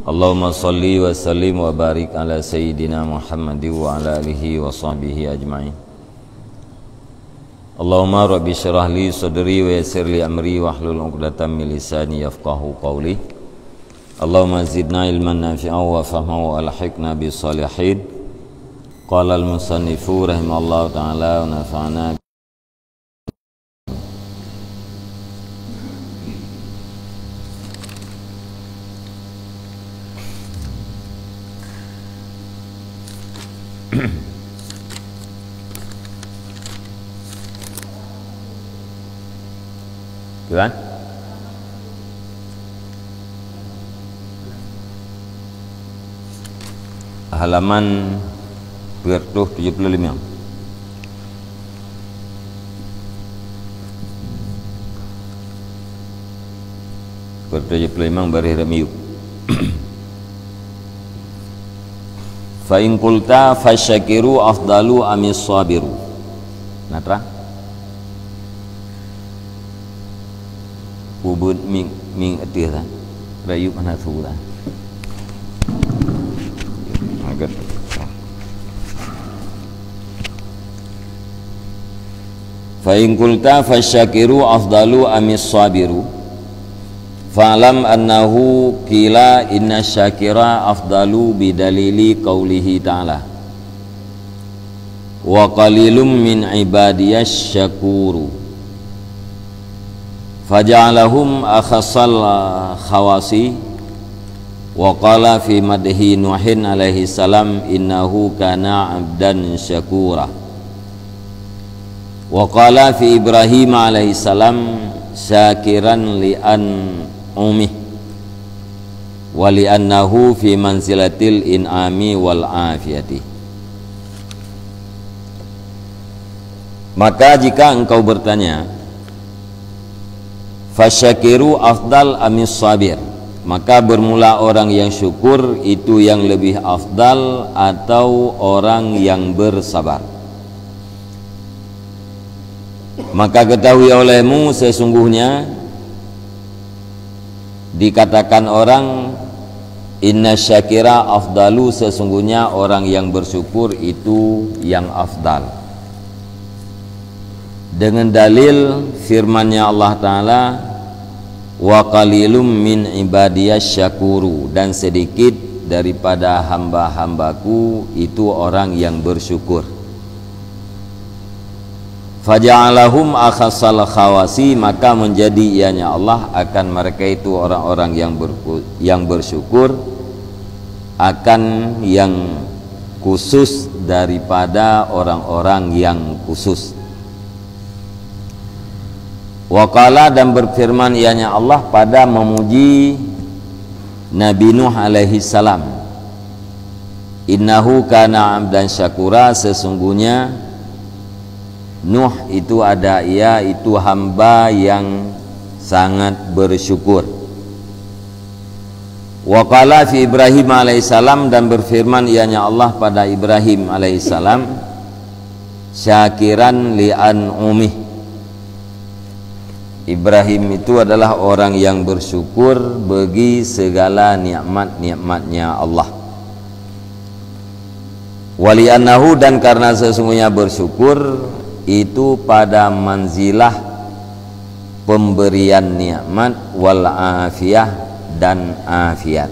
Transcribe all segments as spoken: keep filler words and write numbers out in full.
Allahumma shalli wa sallim wa barik ala sayyidina Muhammadin wa ala alihi wa sahbihi ajma'in. Allahumma rabbi syrah li sadri wa yassir li amri wahlul 'uqdatam min lisani yafqahu qawli. Allahumma zidna ilman nafi'a wa fahma wa alhiqna bis salihin. Qala al musannifu rahimallahu ta'ala wa nafa'na. Tuan? Halaman dua ratus tujuh puluh lima. Dua ratus tujuh puluh lima baris rot miyueb. Fa in qulta fasyakiru afdalu amis sabiru. Nah, terang. Ubit ming, ming ateueh lah. Rakyueb hana su lah. Agak. Fa in qulta fasyakiru afdalu amis sabiru. Fa'lam annahu qila inna syakira afdalu bidalili qaulihi ta'ala. Wa qalilum min ibadiyasy syakuru. Faja'alahum akhassal khawasi. Wa qala fi madhi Nuhin alaihi salam innahu kana abdan syakura. Wa qala fi Ibrahim alaihi salam syakiran li an'umih. Wa li'annahu fi manzilatil in'ami wal afiyati. Maka jika engkau bertanya, fasyakiru afdal amis sabir, maka bermula orang yang syukur itu yang lebih afdal atau orang yang bersabar? Maka ketahui olehmu sesungguhnya dikatakan orang, inna syakira afdalu, sesungguhnya orang yang bersyukur itu yang afdal. Dengan dalil firman-Nya Allah Ta'ala, wa qalilum min ibadiyasy syakuru, dan sedikit daripada hamba-hambaku itu orang yang bersyukur. Faja'alahum akhassal khawasi, maka menjadi ianya Allah akan mereka itu orang-orang yang berku-, yang bersyukur, akan yang khusus daripada orang-orang yang khusus. Wa qala, dan berfirman ianya Allah pada memuji Nabi Nuh alaihi salam, innahu kana abdan syakura, sesungguhnya Nuh itu ada, ia itu hamba yang sangat bersyukur. Wa qala fi Ibrahim alaihissalam, dan berfirman ianya Allah pada Ibrahim alaihissalam, syakiran li an'umih. Ibrahim itu adalah orang yang bersyukur bagi segala nikmat-nikmatnya Allah. Wali annahu, dan karena sesungguhnya bersyukur itu pada manzilah pemberian nikmat, wal afiyah, dan afiat.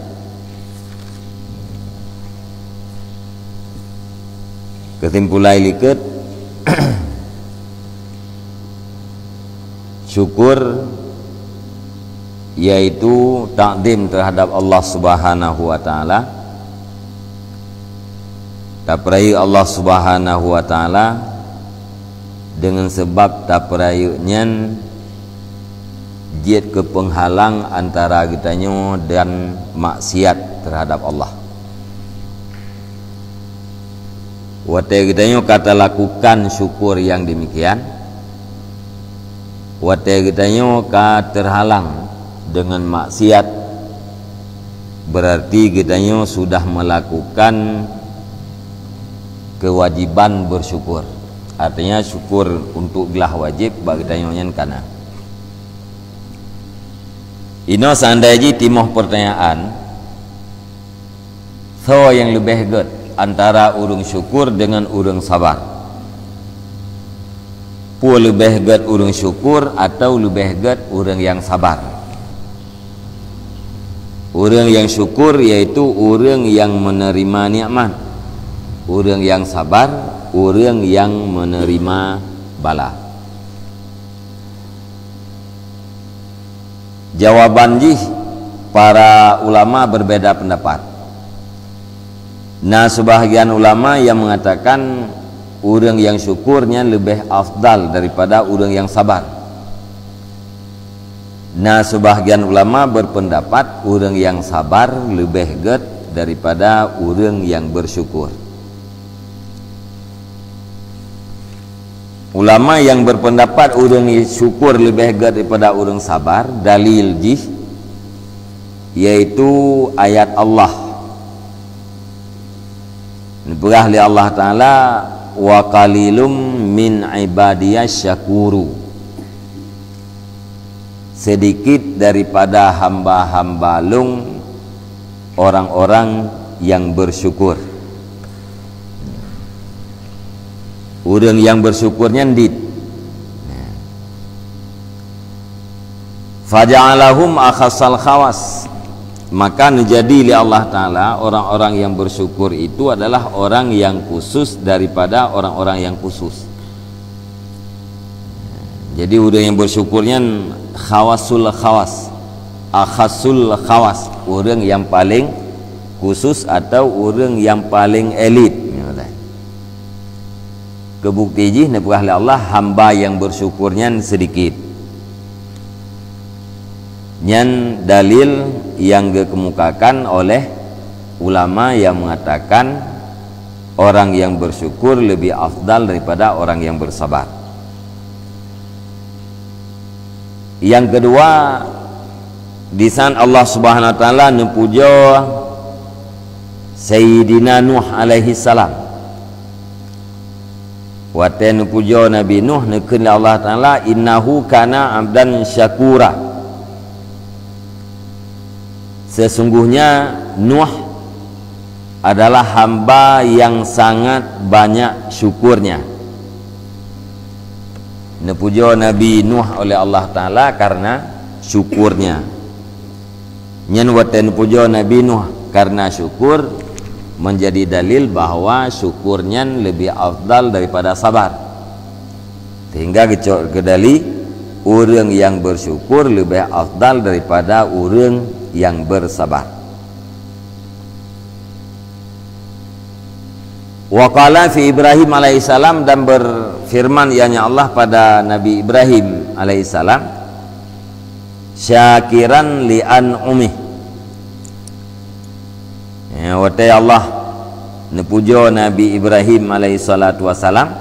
Kesimpulan likot, syukur yaitu takdim terhadap Allah Subhanahu wa Ta'ala. Tapeurayeuk Allah Subhanahu wa Ta'ala, deungon sabab tapeurayeuk nyan jeuet keu peunghalang antara geutanyoe dan maksiat terhadap Allah. Watée geutanyoe ka talakukan syukur nyang demikian, watée geutanyoe ka teuhalang deungon maksiat, berarti geutanyoe sudah melakukan kewajiban bersyukur. Artinya, syukur untuk glah wajéb bak geutanyoe nyan ka na. Inoe seandai jih timoh pertanyaan, Soe nyang leubeh gét antara ureuëng syukur deungon ureuëng sabar? Peue leubeh gét ureuëng syukur atawa leubeh gét ureuëng nyang sabar? Ureuëng nyang syukur yaitu ureuëng nyang meuneurima nikmat. Ureuëng nyang sabar, ureuëng nyang meuneurima bala. Jawaban jih, para ulama berbeda pendapat. Na sebahagian ulama nyang mengatakan ureuëng nyang syukur nyan leubeh afdal daripada ureuëng nyang sabar. Na sebahagian ulama berpendapat ureuëng nyang sabar leubeh gét daripada ureuëng nyang bersyukur. Ulama nyang berpendapat ureuëng syukur leubeh gét daripada ureuëng sabar, dalil jih yaitu ayat Allah. Neupeugah lé Allah Taala, "Wa qalilum min ibadiyasy syakuru." Sedikit daripada hamba-hamba Lôn orang-orang nyang bersyukur. Ureuëng nyang bersyukur nyan dit. Faja'alahum akhassal khawas. Maka neujadi lé Allah Taala orang-orang nyang bersyukur itu adalah orang nyang khusus daripada orang-orang nyang khusus. Jadi ureuëng nyang bersyukur nyan khawasul khawas, akhasul khawas, ureuëng nyang paling khusus atau ureuëng nyang paling elit. Keubukti jih neupeugah lé Allah, hamba nyang bersyukur nyan sedikit. Nyan dalil nyang geukemukakan oleh ulama nyang mengatakan orang nyang bersyukur lebih afdal daripada orang nyang bersabar. Nyang keudua, di saat Allah Subhanahu wa Taala neupujoe Sayyidina Nuh alaihi salam. Watée neupujoe Nabi Nuh, neukheun lé Allah Taala, "Innahu kana abdan syakura." Sesungguhnya Nuh adalah hamba yang sangat banyak syukurnya. Neupujoe Nabi Nuh oleh Allah Taala karena syukurnya. Nyan watée neupujoe Nabi Nuh karena syukur, menjadi dalil bahwa syukur nyan lebih afdal daripada sabar. Sehingga geucok keu dalil, ureuëng nyang bersyukur leubeh afdal daripada ureuëng nyang bersabar. Wa qala fi Ibrahim alaihissalam, dan berfirman ianya Allah pada Nabi Ibrahim alaihissalam, "Syakiran li an'umih." Ya, watée Allah neupujoe Nabi Ibrahim alaihissalatu wassalam,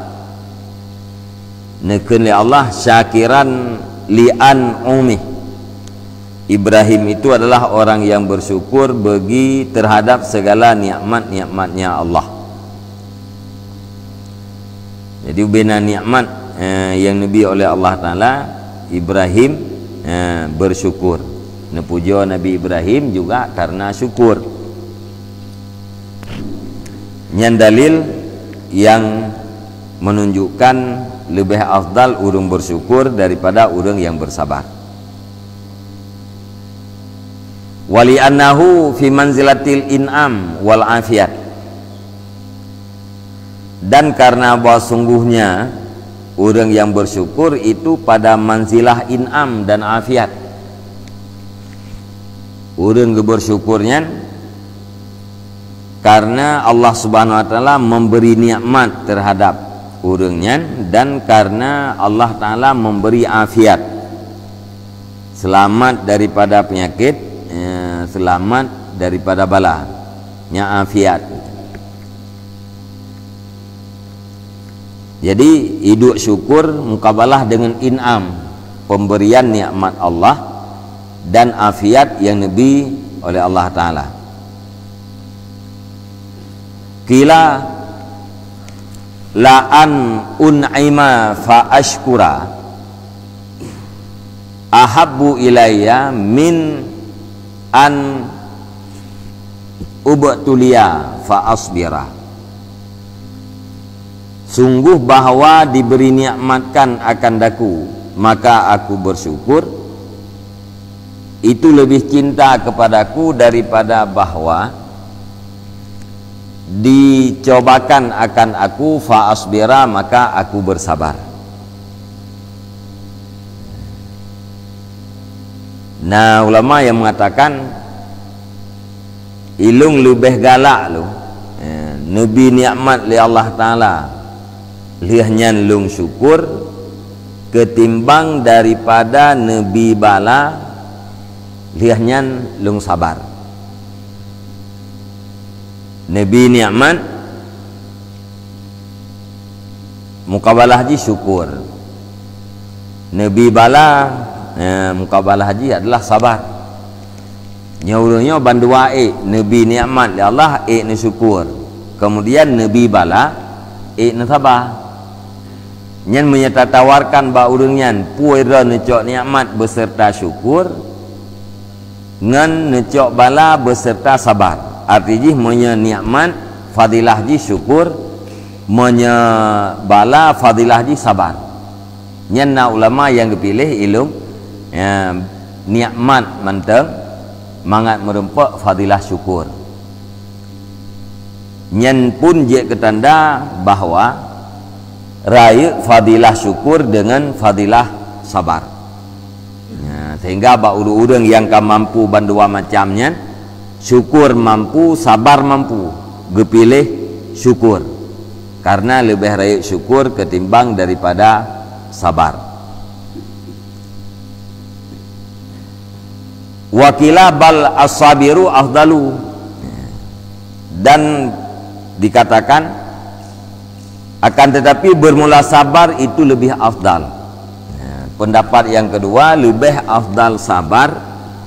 neukheun lé Allah, "Syakiran li an'umih." Ibrahim itu adalah orang yang bersyukur bagi terhadap segala nikmat-nikmatnya Allah. Jadi, ubena nikmat, eh, yang neubi oleh Allah Taala, Ibrahim, eh, bersyukur. Neupujoe Nabi Ibrahim juga karena syukur. Nyan dalil yang menunjukkan lebih afdal ureuëng bersyukur daripada ureuëng yang bersabar. Wali annahu fi manzilatil in'am wal afiyat. Dan karena bahwa sungguhnya ureuëng yang bersyukur itu pada manzilah in'am dan afiat. Ureuëng geubersyukur nyan karena Allah Subhanahu wa Taala memberi nikmat terhadap ureuëng nyan, dan karena Allah Taala memberi afiat, selamat daripada penyakit, eh, selamat daripada bala, nya afiat. Jadi, hidup syukur mukabalah dengan in'am, pemberian nikmat Allah, dan afiat yang neubi oleh Allah Taala. Qila la an un'ima fa ashkura ahabbu ilayya min an "Ubtuliya fa asbira." Sungguh bahwa diberi nikmatkan akan daku, maka aku bersyukur. Itu lebih cinta kepadaku daripada bahwa dicobakan akan aku, fa asbira, maka aku bersabar. Nah, ulama yang mengatakan, ilung leubeh galak lôn, eh, neubi nikmat lé Allah Taala, lheueh nyan lôn syukur, ketimbang daripada neubi bala, lheueh nyan lôn sabar. Neubi nikmat, mukabalah jih syukur. Neubi bala, eh, mukabalah jih adalah sabar. Nyoe ureuëng nyoe bandua ék, neubi nikmat lé Allah, ék neusyukur. Kemudian neubi bala, ék neusabar. Nyan meunyoe tatawarkan bak ureuëng nyan, peue droe neucok nikmat beserta syukur, ngon neucok bala beserta sabar. Arti jih, meunyoe nikmat, fadilah jih syukur, meunyoe bala, fadilah jih sabar. Nyan na ulama nyang geupiléh ilung, ya, nikmat mantong mangat meurumpok fadilah syukur. Nyan pun jeuet keu tanda bahwa rayeuk fadilah syukur deungon fadilah sabar. Ya, sehingga bak ureuëng-ureuëng nyang ka mampu bandua macam nyan, syukur mampu, sabar mampu, geupiléh syukur. Karena leubeh rayeuk syukur ketimbang daripada sabar. Wa qila bal as-sabiru afdalu. Dan dikatakan, akan tetapi bermula sabar itu lebih afdal. Ya, pendapat yang kedua, leubeh afdal sabar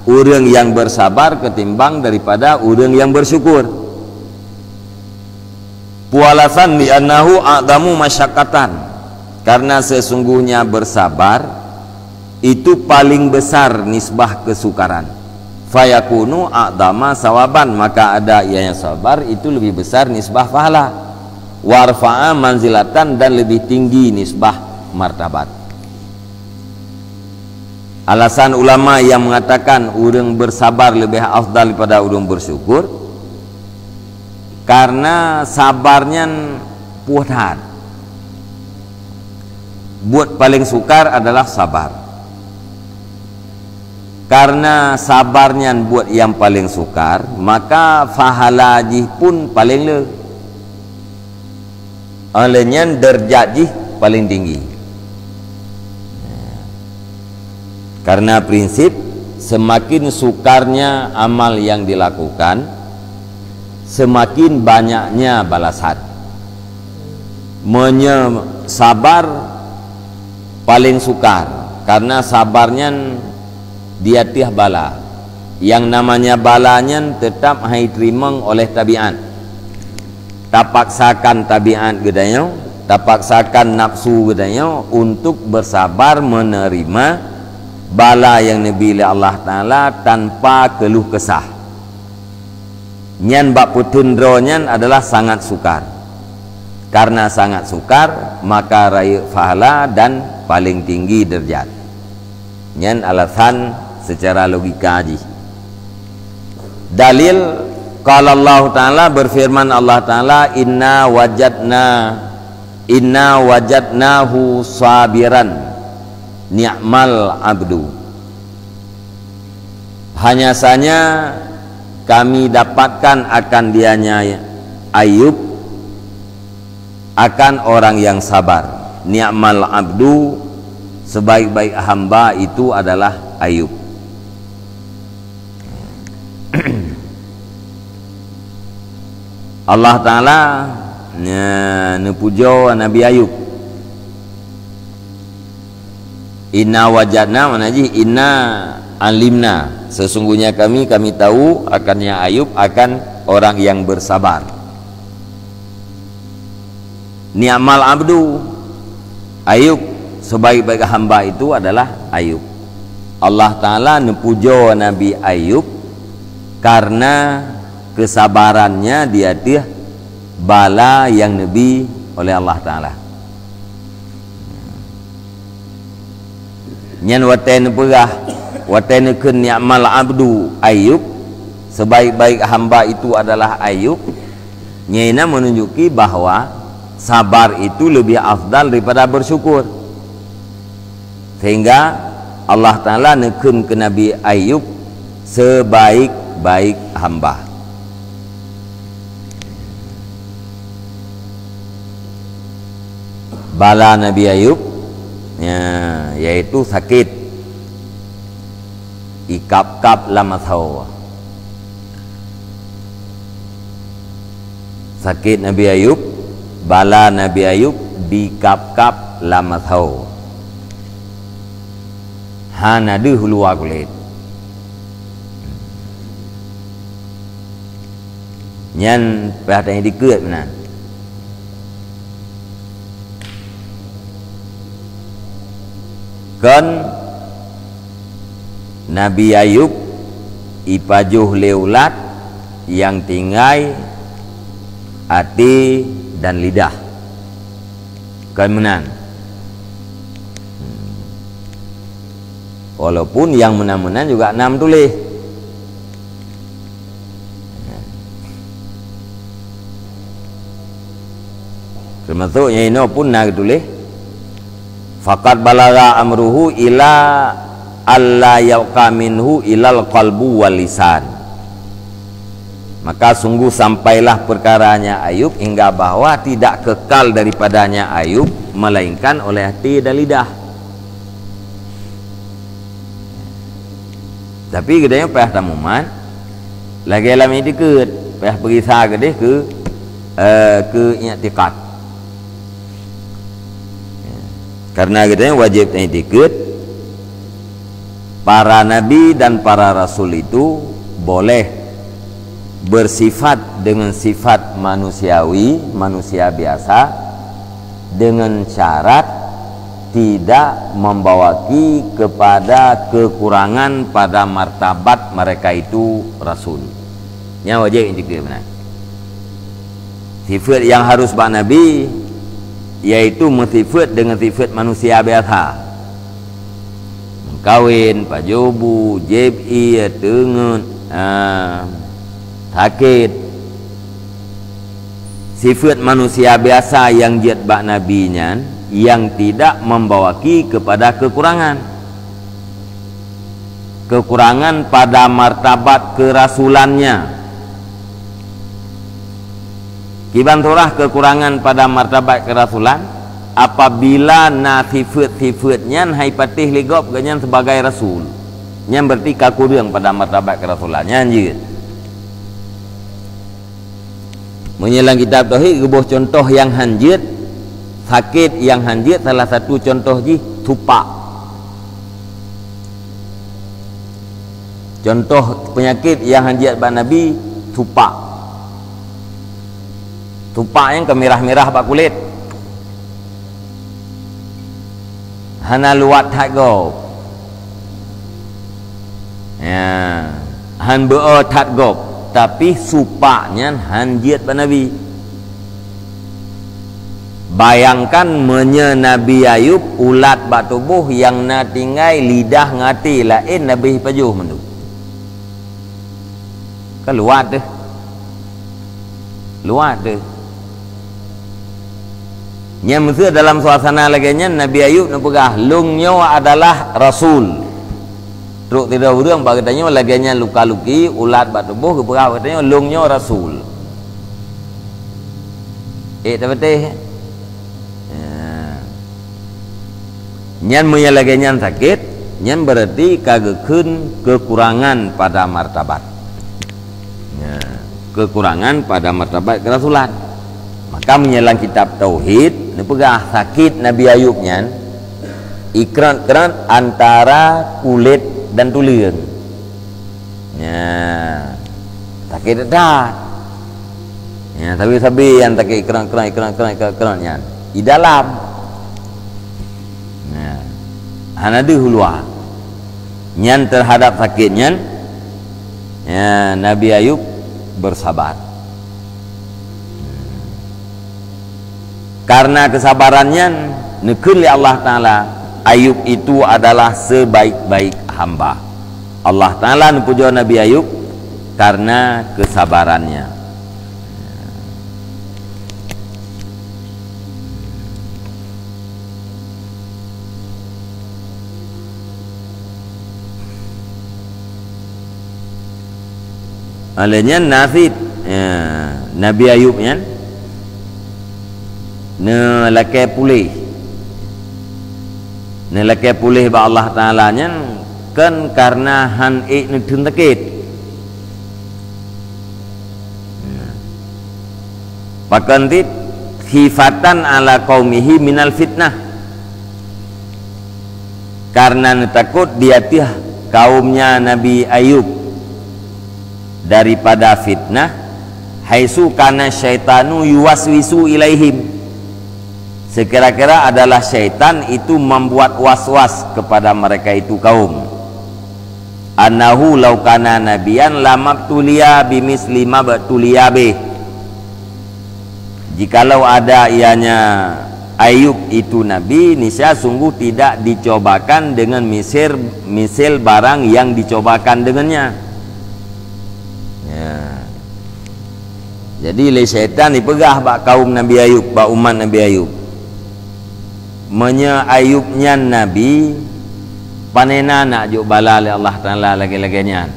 ureuëng nyang bersabar ketimbang daripada ureuëng nyang bersyukur. Peue alasan? "Li'annahu a'dhamu masyaqqatan." Karena sesungguhnya bersabar itu paling besar nisbah kesukaran. "Fayakunu a'dhama sawaban," maka ada ia yang sabar itu lebih besar nisbah pahala. "Wa arfa'a manzilatan," dan lebih tinggi nisbah martabat. Alasan ulama yang mengatakan ureuëng bersabar lebih afdal daripada ureuëng bersyukur, karena sabar nyan puih that. Buet paling sukar adalah sabar. Karena sabar nyan buet nyang paling sukar, maka pahala jih pun paling le. Óh lheueh nyan, deurajat jih paling tinggi. Karena prinsip, semakin sukarnya amal yang dilakukan, semakin banyaknya balasan. Meunyoe sabar paling sukar, karena sabar nyan di ateueh bala. Nyang namanya bala nyan teutap hai teurimong oleh tabiat. Tapaksakan tabiat geutanyoe, tapaksakan nafsu geutanyoe untuk bersabar menerima bala nyang neubi lé Allah Taala tanpa keluh kesah. Nyan bak peuteun droe nyan adalah sangat sukar. Karena sangat sukar, maka rayeuk pahala dan paling tinggi deurajat. Nyan alasan secara logika jih. Dalil, qala Allah Taala, berfirman Allah Taala, "Inna wajadna, inna wajadnahu sabiran, ni'mal abdu." Hanya saja kami dapatkan akan dianya Ayub, akan orang yang sabar. Ni'mal abdu, sebaik-baik hamba itu adalah Ayub. Allah Taala, nya, neupujoe Nabi Ayub. Inna wajadna, makna jih inna alimna. Sesungguhnya kami, kami tahu akannya Ayub, akan orang yang bersabar. Ni'mal abdu, Ayub, sebaik-baik hamba itu adalah Ayub. Allah Taala neupujoe Nabi Ayub karena Kesabarannya di ateueh bala nyang neubi oleh Allah Taala. Nyan watée neupeugah, watée neukheun, "Ni'mal abdu Ayub," sebaik-baik hamba itu adalah Ayub, nyan na menunjuki bahwa sabar itu lebih afdal daripada bersyukur. Sehingga Allah Taala neukheun keu Nabi Ayub sebaik-baik hamba. Bala Nabi Ayub, ya, yaitu sakét, ikab-kab lam asoe. Sakét Nabi Ayub, bala Nabi Ayub dikab-kab lam asoe. Hana deuh luwa kulét. Nyan payah tanyoe dikeue meunan. Kon Nabi Ayub ipajoh lé ulat nyang tinggai até dan lidah. Kon meunan. Walaupun nyang meunan-meunan juga na meutuléh. Teumasok nyang inoe pun na geutuléh, "Faqad balagha amruhu ila alla yabqa minhu ilal qalbu wal lisan." Maka sungguh sampailah perkaranya Ayub hingga bahwa tidak kekal daripadanya Ayub melainkan oleh hati dan lidah. Tapi geutanyoe payah tamumat lagée lam iktikeuet, payah peuriksa keudeh keu, eh, keu iktikad. Karena geutanyoe wajéb iktikeuet, para nabi dan para rasul itu boleh bersifat dengan sifat manusiawi, manusia biasa, dengan syarat tidak membawaki kepada kekurangan pada martabat mereka itu rasul. Nyan wajéb iktikeuet meunan. Sifat nyang harus bak nabi, yaitu meusifat dengan sifat manusia biasa. Meukawen, pajoh bu, jieb ié, teungeut, ah, sakét. Sifat manusia biasa nyang jeuet bak nabi nyan, yang tidak membawaki kepada kekurangan. Kekurangan pada martabat kerasulannya. Kiban surah kekurangan pada martabat kerasulan, apabila na sifat-sifat nyan hai patéh lé gob geuhnyan sebagai rasul, nyan berarti ka kureueng pada martabat kerasulan. Nyan jeuet. Meunyoe lam kitab tauhid geuboh contoh nyang han jeuet, sakét nyang han jeuet, salah satu contoh jih supak. Contoh peunyakét nyang han jeuet bak Nabi, supak. Supak nyan ka mirah-mirah bak kulét. Hana luwat that gob. Ya, han beu-o that gob, tapi supak nyan han jeuet bak Nabi. Bayangkan meunyoe Nabi Ayub ulat bak tuboh nyang na tinggai lidah ngon até, laén Nabi pajoh mandum. Ka luwat deuh. Luwat deuh. Nyan meuseu dalam suasana lagée nyan Nabi Ayub neupeugah, "Lôn nyoe adalah rasul." Trok sidroe ureuëng bak geutanyoe lagée nyan luka-luki, ulat bak tuboh, geupeugah bak geutanyoe, "Lôn nyoe rasul." Ék tapatéh? Ya. Nyan meunyoe lagée nyan sakét, nyan berarti ka geukheun kekurangan pada martabat. Ya, kekurangan pada martabat kerasulan. Maka meunyoe lam kitab tauhid neupeugah sakét Nabi Ayub nyan ikrot-krot antara kulét dan tuleueng. Ya, sakét that. Ya, sabe-sabe nyang sakét ikrot-krot, ikrot-krot, ikrot-krot nyan di dalam. Ya. Hana deuh luwa. Nyan terhadap sakét nyan, ya, Nabi Ayub bersabar. Karena kesabaran nyan, neukheun lé Allah Taala, Ayub itu adalah sebaik-baik hamba. Allah Taala neupujoe Nabi Ayub karena kesabarannya. Alèh nyan na cit, ya, Nabi Ayub nyan neulakèe puléh. Neulakèe puléh bak Allah Taala nyan kon kareuna han ék neuteun sakét. Pakon cit, khifatan ala qaumihi minal fitnah. Karena neutakot di ateueh kaumnya Nabi Ayub daripada fitnah, haitsu kana syaitanu yuwaswisu ilaihim. Sekira-kira adalah syaitan itu membuat was-was kepada mereka itu kaum. Annahu law kana nabiyan lamabtuliya bimisli mabtuliya bih. Jikalau ada ianya Ayub itu nabi, niscaya sungguh tidak dicobakan dengan misir, misil barang yang dicobakan dengannya. Ya. Jadi lé syaitan jipeugah bak kaum Nabi Ayub, bak umat Nabi Ayub, "Meunyoe Ayub nyan nabi, panena nak jok bala lé Allah Taala lagèe-lagèe nyan?"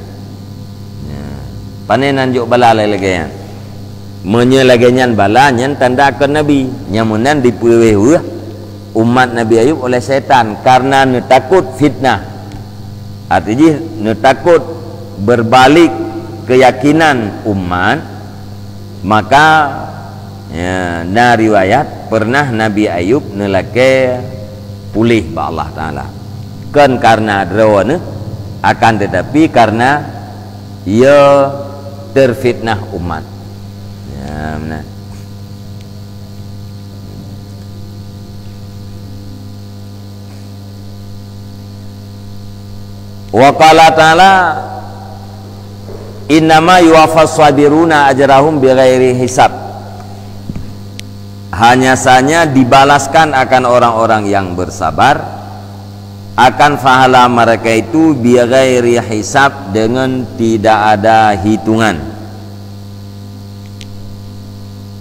Ya. Panena jok bala lagèe-lagèe nyan? Meunyoe lagèe nyan bala, nyan tanda kon nabi. Nyang meunan dipeureuweh umat Nabi Ayub oleh syaitan karena neutakot fitnah. Arti jih neutakot berbalik keyakinan umat, maka, ya, na riwayat pernah Nabi Ayub neulakèe puléh bak Allah Taala. Kon karena droeneuh, akan tetapi karena ia terfitnah umat. Ya, meunan. Wa qala ta'ala, "Innama yuwaffas sabiruna ajrahum bighairi hisab." Hanya saja dibalaskan akan orang-orang yang bersabar, akan pahala mereka itu bighairi hisab, dengan tidak ada hitungan.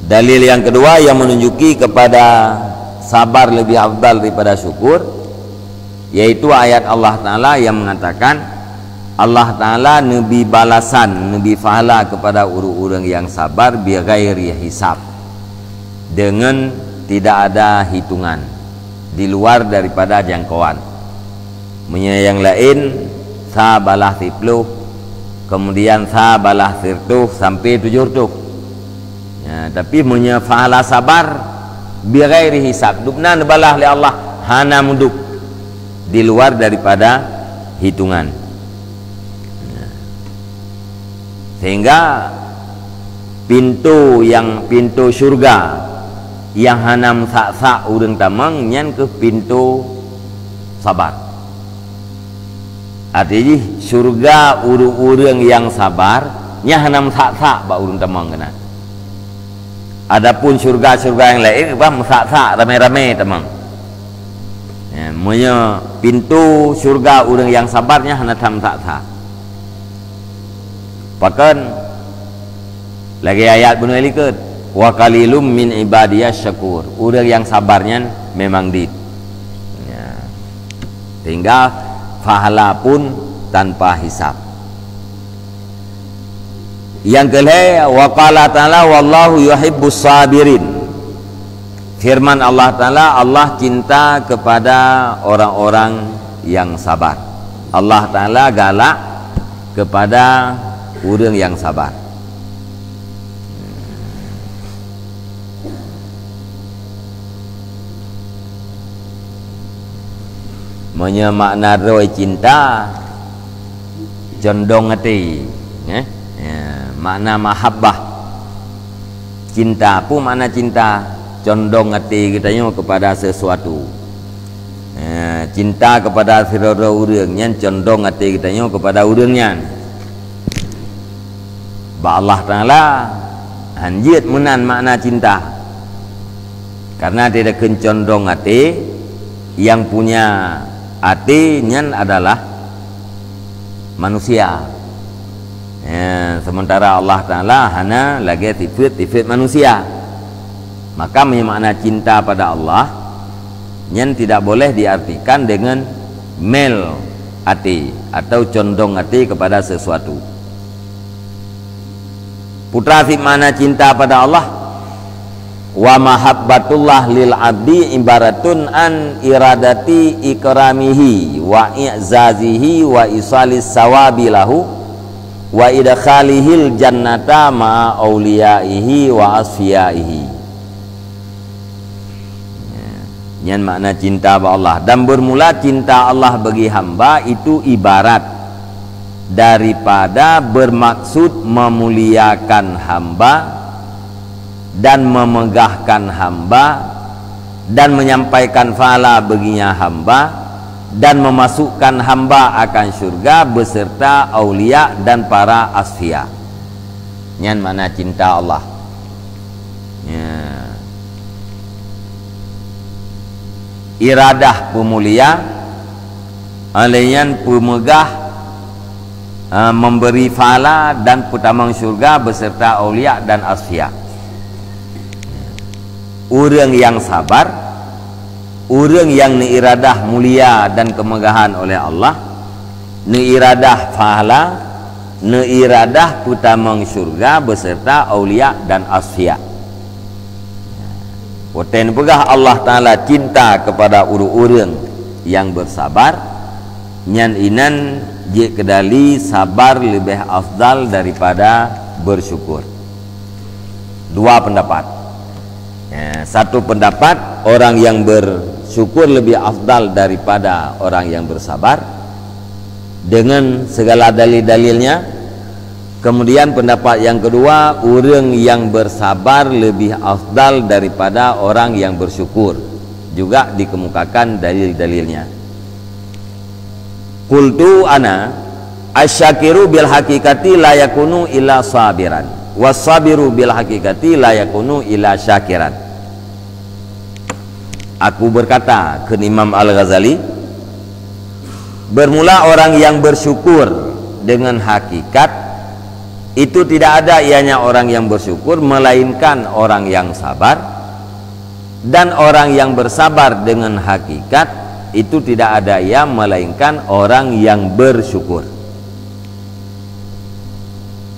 Dalil yang kedua yang menunjuki kepada sabar lebih afdal daripada syukur, yaitu ayat Allah Taala yang mengatakan, Allah Taala neubi balasan, neubi pahala kepada ureuëng-ureuëng yang sabar bighairi hisab, dengan tidak ada hitungan, di luar daripada jangkauan. Meunyoe nyang laén, sa balaih siplôh, kemudian sa balaih sireutôh sampai tujoh reutôh. Ya, tapi meunyoe pahala sabar, bighairi hisab, dubna neubalaih lé Allah hana mudub, di luar daripada hitungan. Ya. Sehingga pintoe nyang, pintoe syeuruga nyang hana meusak-sak ureuëng tamong, nyan keuh pintoe sabar. Arti jih, syeuruga ureuëng-ureuëng nyang sabar, nyan hana meusak-sak bak ureuëng tamong keunan. Adapun syeuruga-syeuruga nyang laén, bah meusak-sak, ramé-ramé tamong. Ya, meunyoe pintoe syeuruga ureuëng nyang sabar nyan hana that meusak-sak. Pakon? Lagée ayat bunoe likot, "Wa qalilum min ibadiyasy syakur." Ureuëng nyang sabar nyan memang dit. Ya. Sehingga pahala pun tanpa hisab. Nyang keulhée, wa qala ta'ala, "Wallahu yuhibbus sabirin." Firman Allah Taala, Allah cinta kepada orang-orang yang sabar. Allah Taala galak kepada ureuëng nyang sabar. Meunyoe makna droe cinta, condong até, eh? Ya, makna mahabbah. Cinta, peue makna cinta? Condong até geutanyoe kepada sesuatu. Ya, cinta kepada sidroe-droe ureuëng, nyan condong até geutanyoe kepada ureuëng nyan. Bak Allah Taala, hanjeuet meunan makna cinta. Karena tidak condong até, yang punya até nyan adalah manusia. Ya, sementara Allah Taala hana lagée sifat-sifat manusia. Maka meunyo makna cinta pada Allah, nyan tidak boleh diartikan dengan mel até atau condong até kepada sesuatu. Putra, sifat makna cinta pada Allah, wa mahabbatullah lil abdi ibaratun an iradati ikramihi wa i'zazihi wa isalis sawabi lahu wa idkhalihil jannata ma'a auliyaihi wa asfiyaihi. Nyan makna cinta bak Allah. Dan bermula cinta Allah bagi hamba itu ibarat daripada bermaksud memuliakan hamba dan memegahkan hamba dan menyampaikan pahala baginya hamba dan memasukkan hamba akan syurga beserta aulia dan para asfia. Nyan makna cinta Allah. Ya. Iradah peumulia, lheuh nyan peumeugah, ha, memberi pahala dan peutamong syurga beserta aulia dan asfia. Ureuëng nyang sabar, ureuëng nyang neuiradah mulia dan keumeugahan oleh Allah, neuiradah pahala, neuiradah peutamong syurga beserta aulia dan asfia. Watée neupeugah Allah Taala cinta kepada ureuëng-ureuëng nyang bersabar, nyan inan jeuet keudali sabar leubeh afdal daripada bersyukur. Dua pendapat. Ya, satu pendapat, orang yang bersyukur lebih afdal daripada orang yang bersabar dengan segala dalil-dalilnya. Kemudian pendapat yang kedua, ureuëng yang bersabar lebih afdal daripada orang yang bersyukur. Juga dikemukakan dalil-dalilnya. Qultu ana, asyakiru bil haqiqati la yakunu illa sabiran, was sabiru bil haqiqati la yakunu illa syakiran. Aku berkata, kheun Imam Al-Ghazali, bermula orang yang bersyukur dengan hakikat, itu tidak ada ianya orang yang bersyukur melainkan orang yang sabar. Dan orang yang bersabar dengan hakikat itu tidak ada ia melainkan orang yang bersyukur.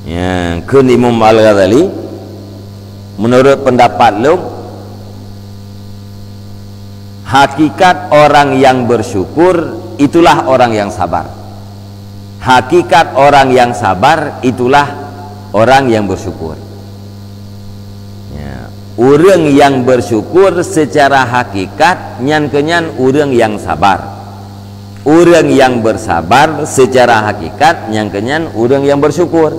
Ya, kheun Imam Al-Ghazali, menurut pendapat lôn, hakikat orang yang bersyukur itulah orang yang sabar. Hakikat orang yang sabar itulah orang yang bersyukur. Ya. Ureuëng nyang bersyukur secara hakikat nyan keunyan ureuëng nyang sabar. Ureuëng nyang bersabar secara hakikat nyan keunyan ureuëng nyang bersyukur.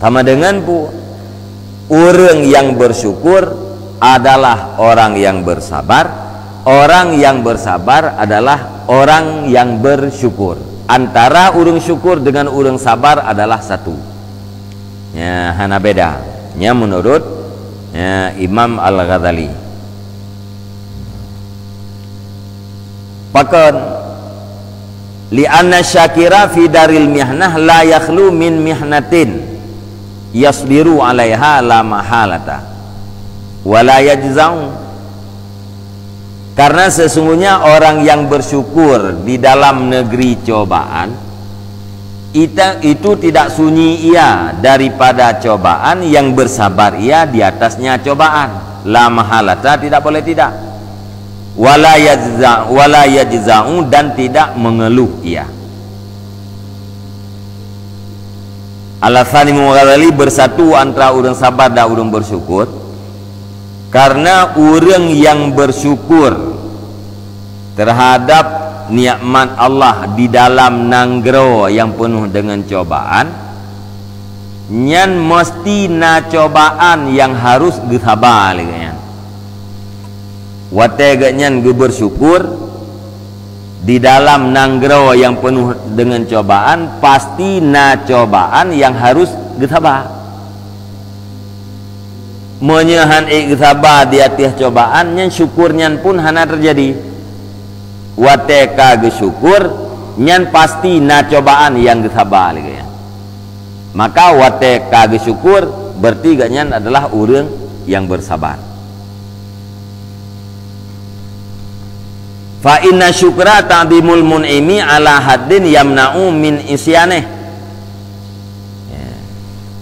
Sama dengan pu, ureuëng nyang bersyukur adalah orang yang bersabar, orang yang bersabar adalah orang yang bersyukur. Antara ureuëng syukur dengan ureuëng sabar adalah satu. Ya, hana beda. Nya menurut, ya, Imam Al-Ghazali. Pakon, li anna syakira fi daril mihnah la yakhlu min mihnatin yasbiru alaiha la mahalata, wa la yajza'u. Karena sesungguhnya orang yang bersyukur di dalam negeri cobaan, ita-, itu tidak sunyi ia daripada cobaan, yang bersabar ia di atasnya cobaan. La mahalata, tidak boleh tidak. Wala yajza-, wala yajza'u, dan tidak mengeluh ia. Alasan Imam Ghazali bersatu antara ureuëng sabar dan ureuëng bersyukur, karena ureuëng yang bersyukur terhadap nikmat Allah di dalam nanggroe yang penuh dengan cobaan, nyan mesti na cobaan yang harus geusaba lé geuh nyan. Watée geuh nyan geubersyukur, Di dalam nanggroe nyang peunoh deungon cobaan, pasti na cobaan nyang harus geusaba. Meunyoe han ék geusaba di ateueh cobaan, nyan syukur nyan pun hana teujadi. Watée ka geusyukur, nyan pasti na cobaan nyang geusaba lagée nyan. Maka watée ka geusyukur, berarti gobnyan adalah ureuëng nyang beusabar. Fa inna syukra ta'dimul mun'imi ala haddin yamna'u min isyanih. Ya.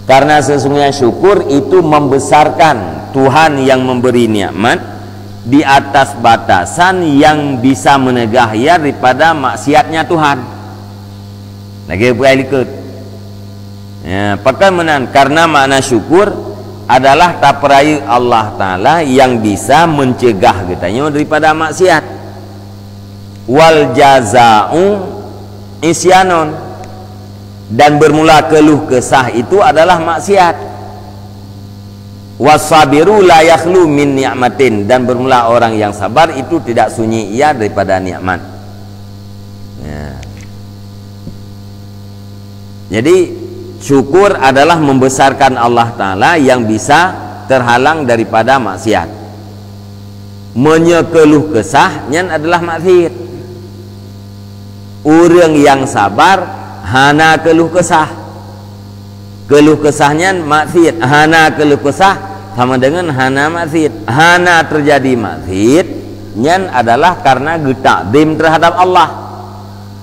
Karena sesungguhnya syukur itu membesarkan Tuhan yang memberi nikmat di atas batasan yang bisa menegah ia daripada maksiatnya Tuhan. Lagée peue likot. Ya, pakon meunan, karena makna syukur adalah tapeurayeuk Allah Ta'ala yang bisa mencegah geutanyoe daripada maksiat. Wal jaza'u isyanon. Dan bermula keluh kesah itu adalah maksiat. Wasabiru la yakhlu min ni'matin. Dan bermula orang yang sabar itu tidak sunyi ia daripada nikmat. Ya. Jadi, syukur adalah membesarkan Allah Ta'ala yang bisa terhalang daripada maksiat. Meunyoe keluh kesah, nyan adalah maksiat. Ureuëng nyang sabar hana keluh kesah. Keluh kesah nyan maksiat, hana keluh kesah sama dengan hana maksiat. Hana terjadi maksiat, nyan adalah karena geutakdim terhadap Allah.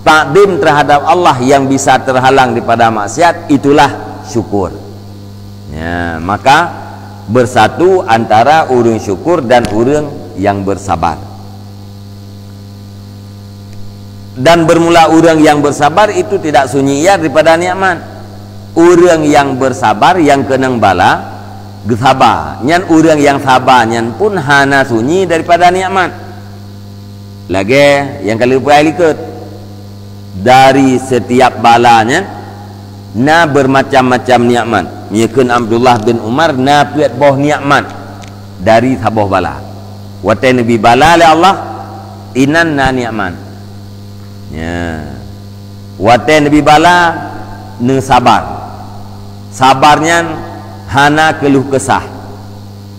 Takdim terhadap Allah yang bisa terhalang daripada maksiat, itulah syukur. Ya, maka bersatu antara ureuëng syukur dan ureuëng yang bersabar. Dan bermula ureuëng yang bersabar itu tidak sunyi ia daripada nikmat. Ureuëng yang bersabar yang keunong bala, geusaba. Nyan ureuëng yang saba nyan pun hana sunyi daripada nikmat. Lagée nyang ka lheueh peue likot. Dari setiap bala nyan, na bermacam-macam nikmat. Meunyoe kheun Abdullah bin Umar, na peuet boh nikmat dari saboh bala. Watée neubi bala lé Allah, inan na nikmat. Ya. Watée neubi bala, neusabar. Sabar nyan hana keluh kesah.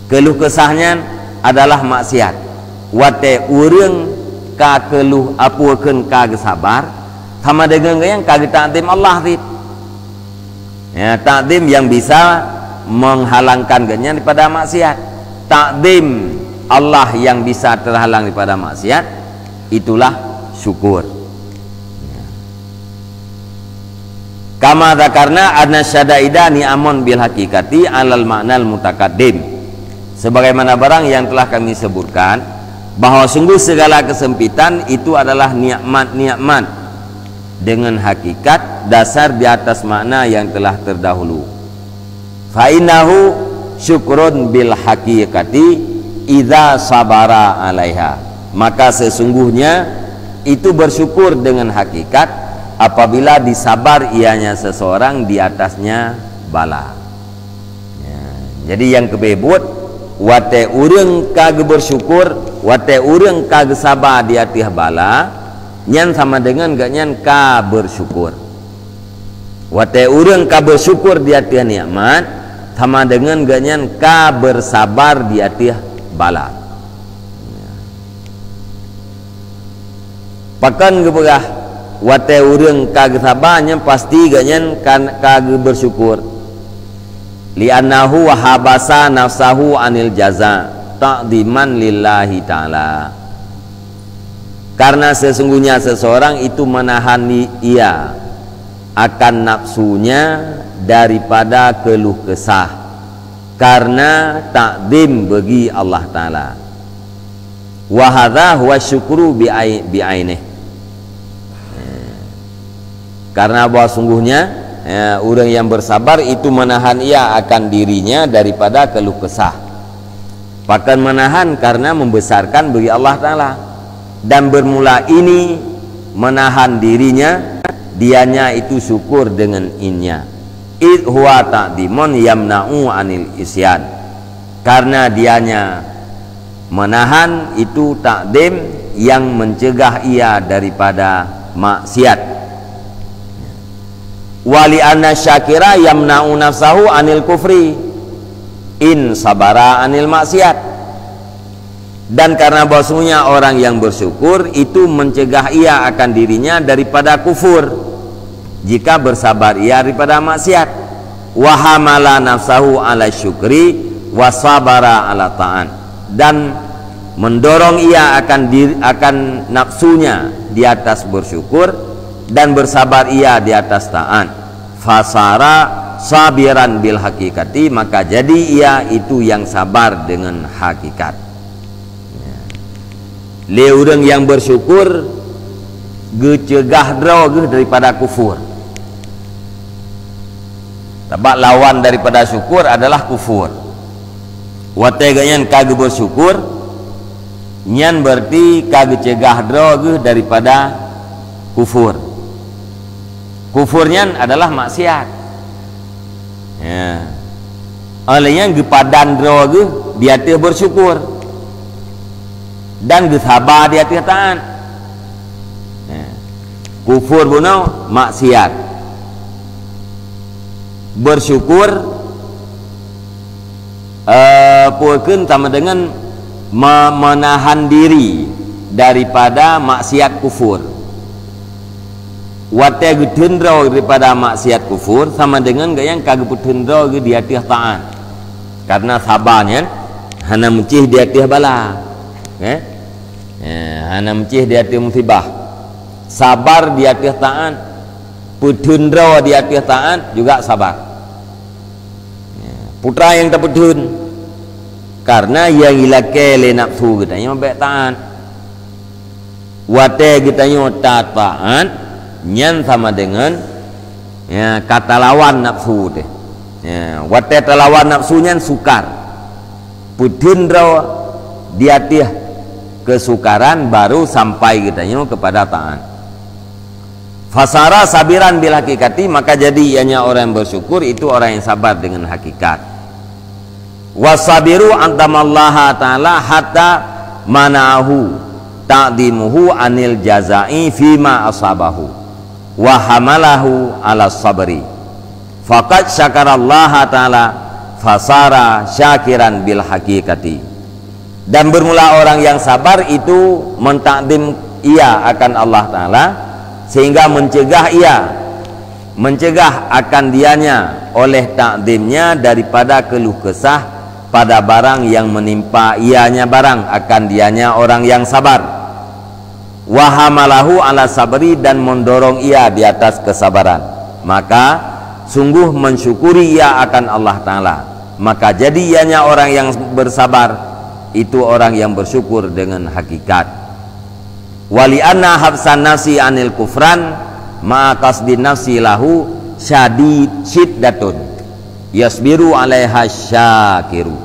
Keluh kesah nyan adalah maksiat. Watée ureuëng ka keluh apui kheun ka geusabar, sama deungon geuh nyang ka geutakdim Allah cit. Ya, takdim yang bisa menghalangkan geuhnyan daripada maksiat. Takdim Allah yang bisa terhalang daripada maksiat, itulah syukur. Ya. Kama dzakarna anna syadaida ni'amun bil haqiqati alal ma'nal mutakaddim. Sebagaimana barang yang telah kami sebutkan, bahwa sungguh segala kesempitan itu adalah nikmat-nikmat dengan hakikat dasar di atas makna yang telah terdahulu. Fa innahu syukrun bil haqiqati idza sabara alaiha. Maka sesungguhnya itu bersyukur dengan hakikat apabila disabar ianya seseorang di atasnya bala. Ya, jadi nyang keubeh buet, watée ureuëng ka geubeursyukur, watée ureuëng ka geusaba di ateueh bala, nyan sama deungon gobnyan ka beursyukur. Watée ureuëng ka beursyukur di ateueh nikmat, sama deungon gobnyan ka beursabar di ateueh bala. Pakon geupeugah, watée ureuëng ka geusaba nyan pasti gobnyan ka, ka geubeursyukur. Li'annahu habasa nafsahu anil jaza ta'dhiman lillahi ta'ala. Karena sesungguhnya seseorang itu menahan ni-, ia akan nafsunya daripada keluh kesah karena takdim bagi Allah Ta'ala. Wa hadza huwa syukru bi ai-, bi ainih. Karena bahwa sungguhnya, ya, ureuëng yang bersabar itu menahan ia akan dirinya daripada keluh kesah. Pakon menahan karena membesarkan bagi Allah Ta'ala. Dan bermula ini menahan dirinya, dianya itu syukur dengan innya. Id huwa ta'dimun yamna'u anil isyan. Karena dianya menahan itu takdim yang mencegah ia daripada maksiat. Wa li anna syakira yamna'u nafsahu anil kufri in sabara anil maksiat. Dan karena bahwasanya orang yang bersyukur itu mencegah ia akan dirinya daripada kufur jika bersabar ia daripada maksiat. Wa hamala nafsahu ala syukri wa sabara ala ta'at. Dan mendorong ia akan diri, akan nafsunya di atas bersyukur dan bersabar ia di atas taat. Fasara sabiran bil hakikati, maka jadi ia itu yang sabar dengan hakikat. Ya. Lé ureuëng nyang bersyukur geuceugah droe geuh daripada kufur. Sabab lawan daripada syukur adalah kufur. Watée geuhnyan ka geubersyukur, nyan berarti ka geuceugah droe geuh daripada kufur. Kufur nyan adalah maksiat. Ya. Oleh nyan geupadan droe geuh di ateueh bersyukur dan geusaba di ateueh taat. Ya. Kufur bunoe maksiat. Bersyukur, eh, peue kheun sama dengan me-, menahan diri daripada maksiat kufur. Watée geuteun droe daripada maksiat kufur sama dengan geuhnyan ka geupeuteun droe geuh di ateueh taat. Karena saba nyan hana meucéh di ateueh bala. Eh? Eh, hana meucéh di ateueh musibah. Sabar di ateueh taat. Peuteun droe di ateueh taat juga sabar. Ya, peue teuma nyang tapeuteun? Karena nyang ilakée lé nafsu geutanyoe bék taat. Watée geutanyoe ta-, taat, nyan sama dengan, ya, ka talawan nafsu teuh. Ya, watée talawan nafsu nyan sukar. Peuteun droe di ateueh keusukaran baru sampai geutanyoe keupada taat. Fasara sabiran bil hakikati, maka jadi ianya orang yang bersyukur itu orang yang sabar dengan hakikat. Wasabiru antamallaha ta'ala hatta manahu ta'dimuhu anil jaza'i fima asabahu wa hamalahu ala sabri. Faqad syakarallaha ta'ala fasara syakiran bil hakikati. Dan bermula orang yang sabar itu mentakdim ia akan Allah Ta'ala, sehingga mencegah ia, mencegah akan dianya oleh takdimnya daripada keluh kesah pada barang yang menimpa ianya barang akan dianya orang yang sabar. Wa hamalahu ala sabri, dan mendorong ia di atas kesabaran. Maka, sungguh mensyukuri ia akan Allah Ta'ala. Maka jadi ianya orang yang bersabar, itu orang yang bersyukur dengan hakikat. Wali anna habsan nafsi anil kufran ma'a qasdin nafsi lahu syadid syiddatun yasbiru alaiha syakiru.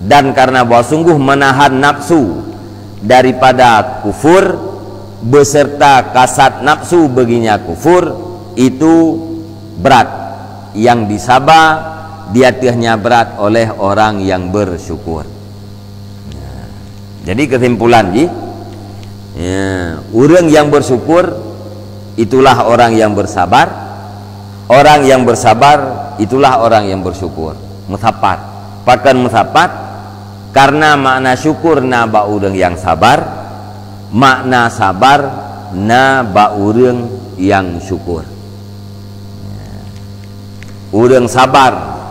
Dan karena bahwa sungguh menahan nafsu daripada kufur beserta kasat nafsu baginya kufur itu berat, yang disaba di ateuehnya berat oleh orang yang bersyukur. Jadi kesimpulan jih, ya, ureuëng yang bersyukur itulah orang yang bersabar, orang yang bersabar itulah orang yang bersyukur. Meusapat. Pakon meusapat? Karena makna syukur na bak ureuëng yang sabar, makna sabar na bak ureuëng yang syukur. Ureuëng sabar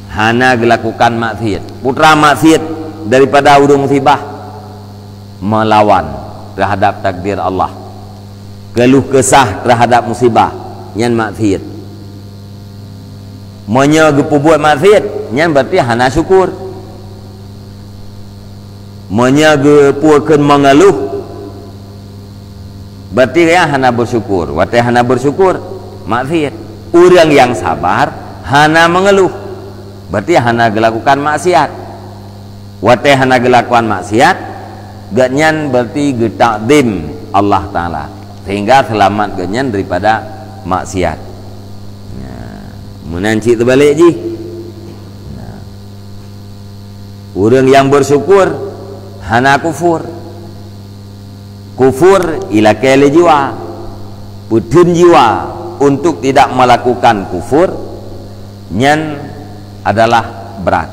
hana geulakukan maksiat. Peue teuma maksiat daripada ureuëng musibah? Melawan terhadap takdir Allah. Keluh kesah terhadap musibah, nyan maksiat. Meunyoe geupeubuet maksiat, nyan berarti hana syukur. Meunyoe geupeukeun mengeluh, berarti ia hana bersyukur. Watée hana bersyukur, maksiat. Ureuëng yang sabar hana mengeluh, berarti hana geulakukan maksiat. Watée hana geulakukan maksiat, gobnyan berarti geutakdim Allah Ta'ala, sehingga seulamat gobnyan daripada maksiat. Nah, meunan cit teubalek jih. Nah. Ureuëng yang bersyukur hana kufur. Kufur ilakée lé jiwa, peutheun jiwa untuk tidak melakukan kufur, nyan adalah brat.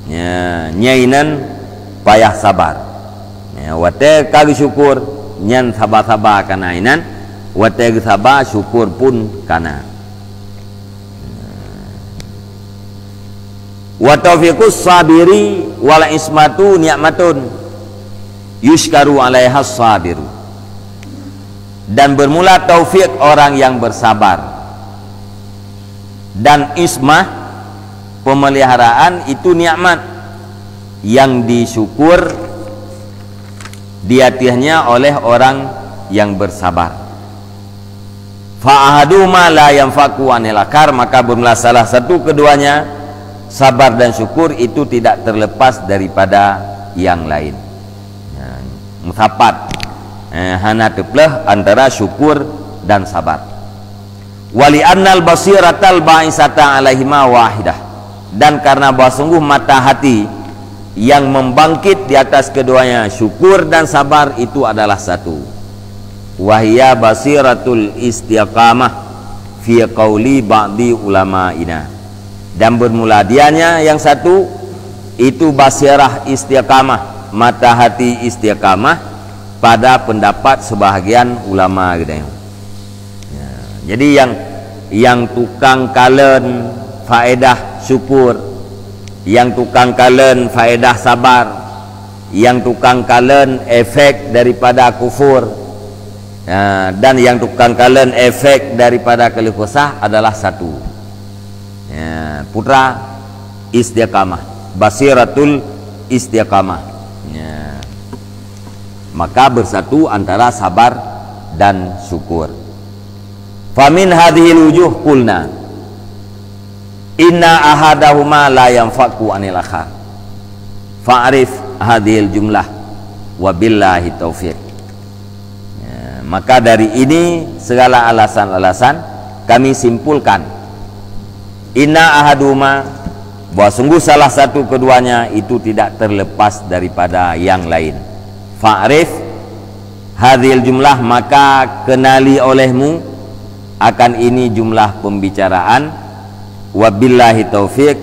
Nya, nyan inan payah sabar. Nya, watée ka geusyukur, nyan saba-saba kana inan, watée geusaba, syukur pun kana. Wa taufiqus sabiri wal ismatu ni'matun yusykaru 'alaihas sabiru. Dan bermula taufik orang yang bersabar dan ismah, pemeliharaan, itu nikmat yang disyukur di atasnya oleh orang yang bersabar. Fa ahaduhuma la yanfaku anil akhar, maka bermula salah satu keduanya, sabar dan syukur, itu tidak terlepas daripada yang lain. Ya, musapat, eh, hana teupleuh antara syukur dan sabar. Wali annal basiratal ba'isata alaihima wahidah. Dan karena bahwa sungguh mata hati yang membangkit di atas keduanya, syukur dan sabar, itu adalah satu. Wahia basiratul istiqamah fi qauli ba'di ulamaina. Dan bermula dianya yang satu, itu basirah istiqamah, mata hati istiqamah pada pendapat sebahagian ulama geutanyoe. Ya, jadi yang, yang tukang kalon faedah syukur, yang tukang kalon faedah sabar, yang tukang kalon efek daripada kufur, ya, dan yang tukang kalon efek daripada keuluh kesah adalah satu. Ya, putra istiqamah, basiratul istiqamah. Ya. Maka bersatu antara sabar dan syukur. Famin hadhil wujuh qulna, inna ahadahuma la yanfaku anil akhar. Fa'rif hadhil jumlah, wabillahi taufiq. Ya, maka dari ini segala alasan-alasan kami simpulkan, inna ahaduma, bahwa sungguh salah satu keduanya itu tidak terlepas daripada yang lain. Fa'rif hadhil jumlah, maka kenali olehmu akan ini jumlah pembicaraan. Wabillahi taufik,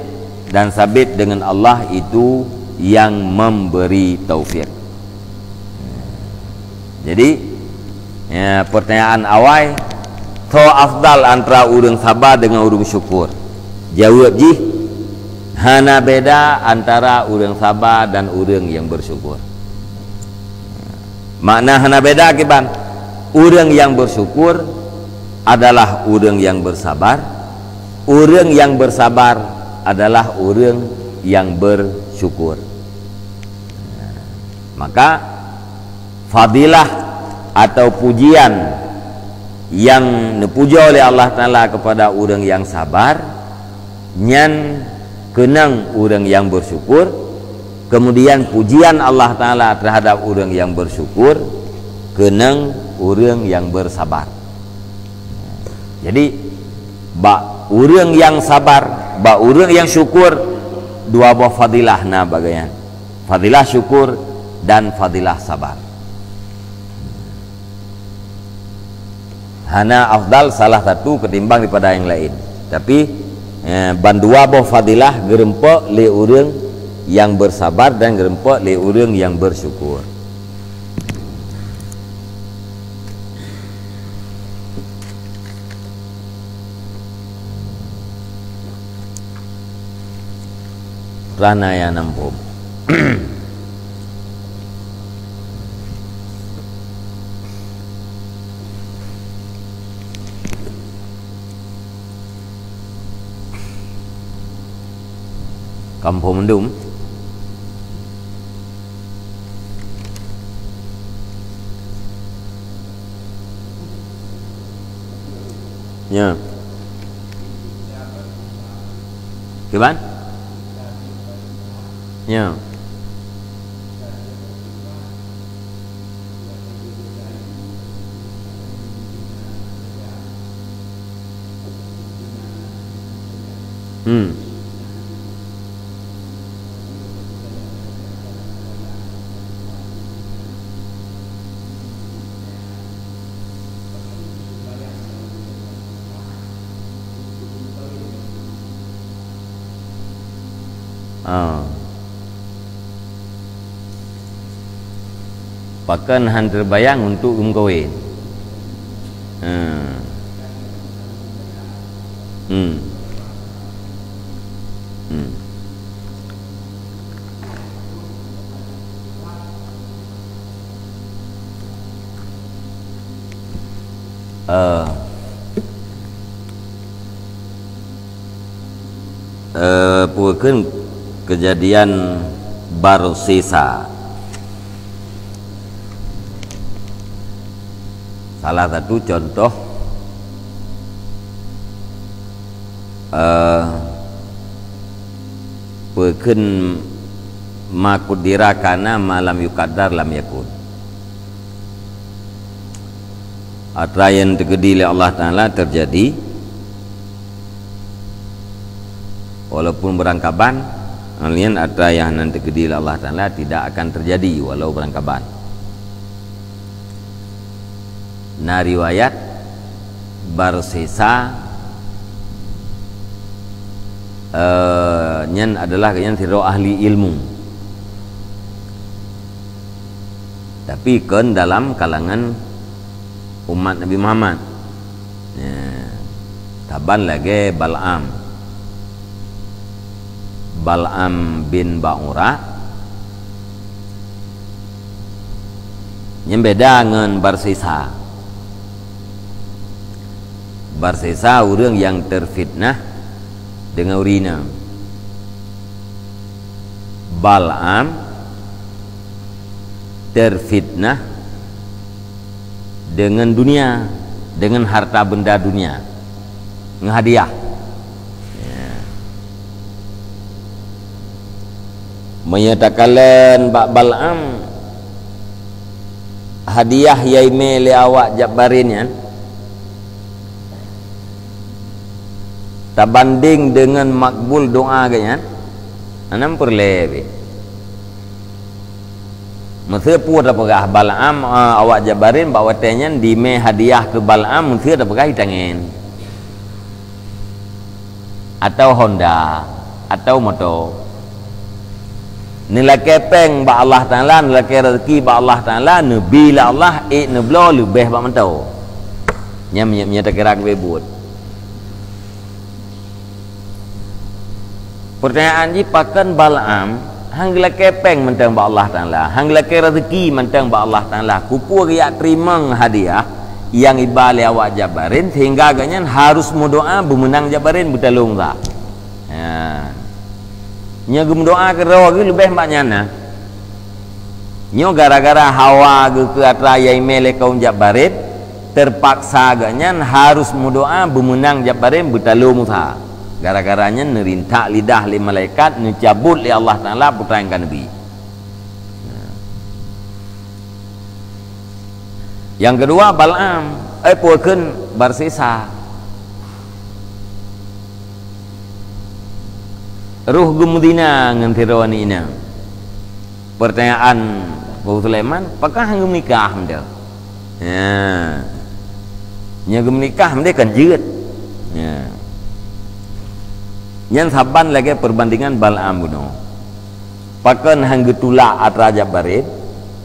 dan sabit dengan Allah itu yang memberi taufik. Jadi, ya, pertanyaan awai, soe afdal antara ureuëng saba dengan ureuëng syukur? Jaweueb jih, hana beda antara ureuëng saba dan ureuëng yang bersyukur. Makna hana beda kiban? Ureuëng yang bersyukur adalah ureuëng yang bersabar. Ureuëng yang bersabar adalah ureuëng yang bersyukur. Maka fadilah atau pujian yang neupuja oleh Allah Taala kepada ureuëng yang sabar, nyan keunong ureuëng yang bersyukur. Kemudian pujian Allah Taala terhadap ureuëng yang bersyukur keunong ureuëng yang bersabar. Jadi, bak ureuëng nyang sabar, bak ureuëng nyang syukur, dua boh fadilah na bak gobnyan. Fadilah syukur dan fadilah sabar. Hana afdal salah satu ketimbang daripada nyang laén. Tapi, eh, ban dua boh fadilah geureumpok lé ureuëng nyang bersabar dan geureumpok lé ureuëng nyang bersyukur. Ranaya nampôm. Kampung Mendung. Ya. Kiban? Ya. Hmm. Ah. Pakon han teubayang untuk geumeukawen. Ah. Hmm. Hmm. Eh, eh, peue kheun keujadian Barsisa. Salah satu contoh, eh, peue kheun ma qudira kana ma lam yuqaddar lam yakun. Atra nyang teukeudi lé Allah Taala teujadi, walaupun beurangkaban, nyan atra nyang hana teukeudi lé Allah Taala tidak akan teujadi walau beurangkaban. Na riwayat Barsisa, eh, nyan adalah nyan sidroe ahli ilmu. Tapi kon dalam kalangan umat Nabi Muhammad. Ya. Saban lagée Bal'am. Bal'am bin Ba'ura. Nyan beda ngon Barsisa. Barsisa ureuëng nyang teufitnah deungon ureuëng inong. Bal'am teufitnah deungon dunia, deungon harta benda dunia, ngon hadiah. Ya. Meunyoe takalon bak Bal'am, hadiah nyang imé lé awak Jabarin nyan, tabandeng deungon makbul doa geuh nyan, hana peureulée pih. Meuseu peue tapeugah Bal'am, eh, awak Jabarin bak watée nyan dimé hadiah keu Bal'am, meuseu tapeugah itangen, atau Honda, atau moto. Neulakée péng bak Allah Taala, neulakée rezeki bak Allah Taala, neubi lé Allah, ék neubloe leubeh bak mantong. Nyan, nyan, nyan takira keu buet. Pertanyaan jih, pakon Bal'am han geulakée péng mantong bak Allah Taala, han geulakée rezeki mantong bak Allah Taala, keupeue geujak teurimong hadiah nyang iba lé awak Jabarin sehingga gobnyan harus meudoa beumeunang Jabarin beutalong sa? Ha. Nyoe geumeudoa keudroe geuh leubeh bak nyan na. Nyoe gara-gara hawa geuh keu atra nyang imé lé kaum Jabarin, teupaksa gobnyan harus meudoa beumeunang Jabarin beutalong sa. Gara-gara nyan neurintak lidah lé malaikat, neucabot lé Allah Taala putra nyang ka neubi. Nyang keudua, Bal'am, eh, peue kheun Barsisa. Roh geumeudeungoe ngon sidroe aneuk inong. Pertanyaan Abu Sulaiman, pakon han geumeunikah meudo? Ya. Nyoe geumeunikah meudo kan jeuet. Ya. Nyan saban lagée perbandingan Bal'am bunoe. Pakon han geutulak atra Jabarin?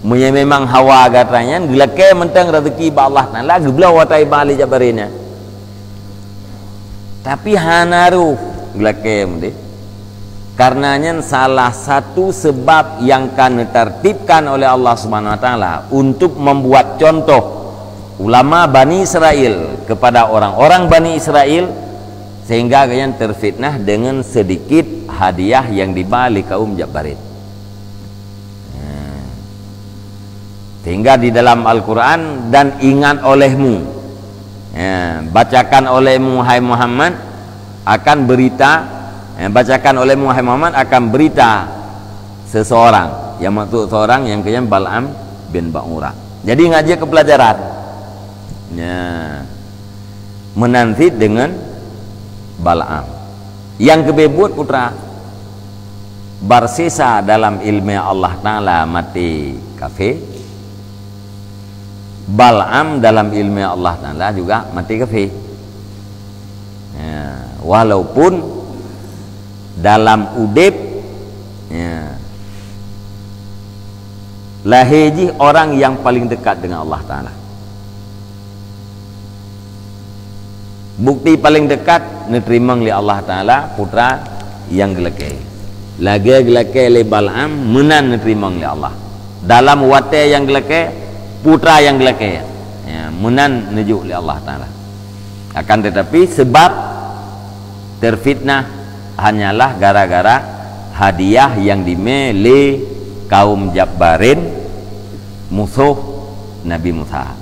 Meunyoe memang hawa gata nyan, geulakée mantong rezeki bak Allah Taala, geubloe watée iba lé Jabarin nyan. Tapi hana roh geulakée meudo. Karena nyan salah satu sebab nyang ka neutartibkan oleh Allah Subhanahu Wa Taala untuk membuat contoh ulama Bani Israel kepada orang-orang Bani Israel, sehingga gobnyan terfitnah dengan sedikit hadiah yang diba lé kaum Jabarin. Sehingga di dalam Al-Quran, "Dan ingat olehmu," ya, bacakan olehmu, hai Muhammad, akan berita, ya, bacakan olehmu, hai Muhammad, akan berita seseorang. Yang maksud seorang yang kemudian Bal'am bin Ba'ura. Jadi, ngaji ke pelajaran. Ya. Meunan cit deungon Bal'am. Nyang geubeuet putra, Barsisa dalam ileumèe Allah Taala maté kafé, Bal'am dalam ileumèe Allah Taala juga maté kafé. Ya, walaupun dalam udép Ya. Lahé jih orang yang paling dekat dengan Allah Taala. Bukti paling dekat neuteurimong lé Allah Taala putra nyang geulakée. Lagée geulakée lé Balaam meunan neuteurimong lé Allah. Dalam watée nyang geulakée, putra nyang geulakée. Ya, meunan neujok lé Allah Taala. Akan tetapi sebab terfitnah hanyalah gara-gara hadiah nyang dimé lé kaum Jabbarin, musoh Nabi Musa.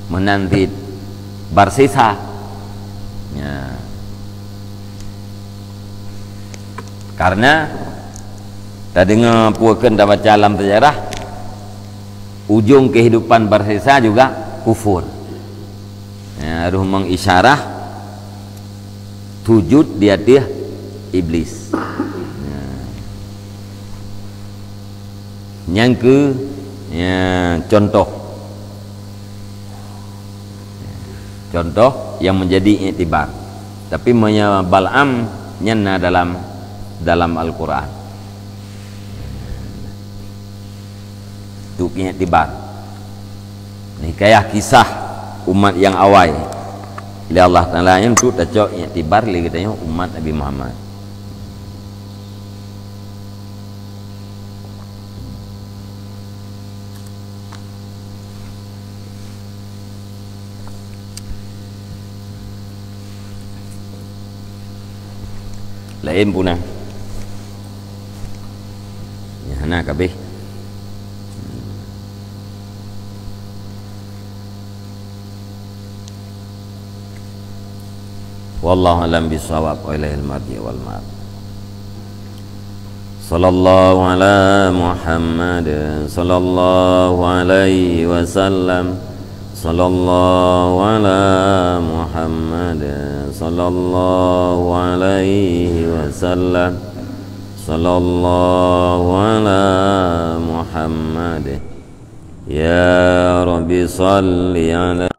Meunan cit Barsisa. Ya. Karena tadeungoe peue kheun tabaca lam sejarah, ujong kehidupan Barsisa juga kufur. Ya, roh mengisyarah sujud di ateueh Iblis. Ya. Nyang keu, ya, contoh. Contoh yang menjadi iktibar. Tapi meunyoe Balaam nyan na dalam, dalam Al-Quran. Untuk iktibar. Hikayah kisah umat nyang awai lé Allah Taala nyan untuk tacok iktibar lé geutanyoe umat Nabi Muhammad. Laén puna. Ya, hana kabeh. Wallahu a'lam bishawab, wa ilaihil marji' wal ma'ab. Sallallahu ala Muhammad, sallallahu alaihi wasallam. Sallallahu ala Muhammad, sallallahu alaihi wasallam. Sallallahu ala Muhammad. Ya Rabbi salli ala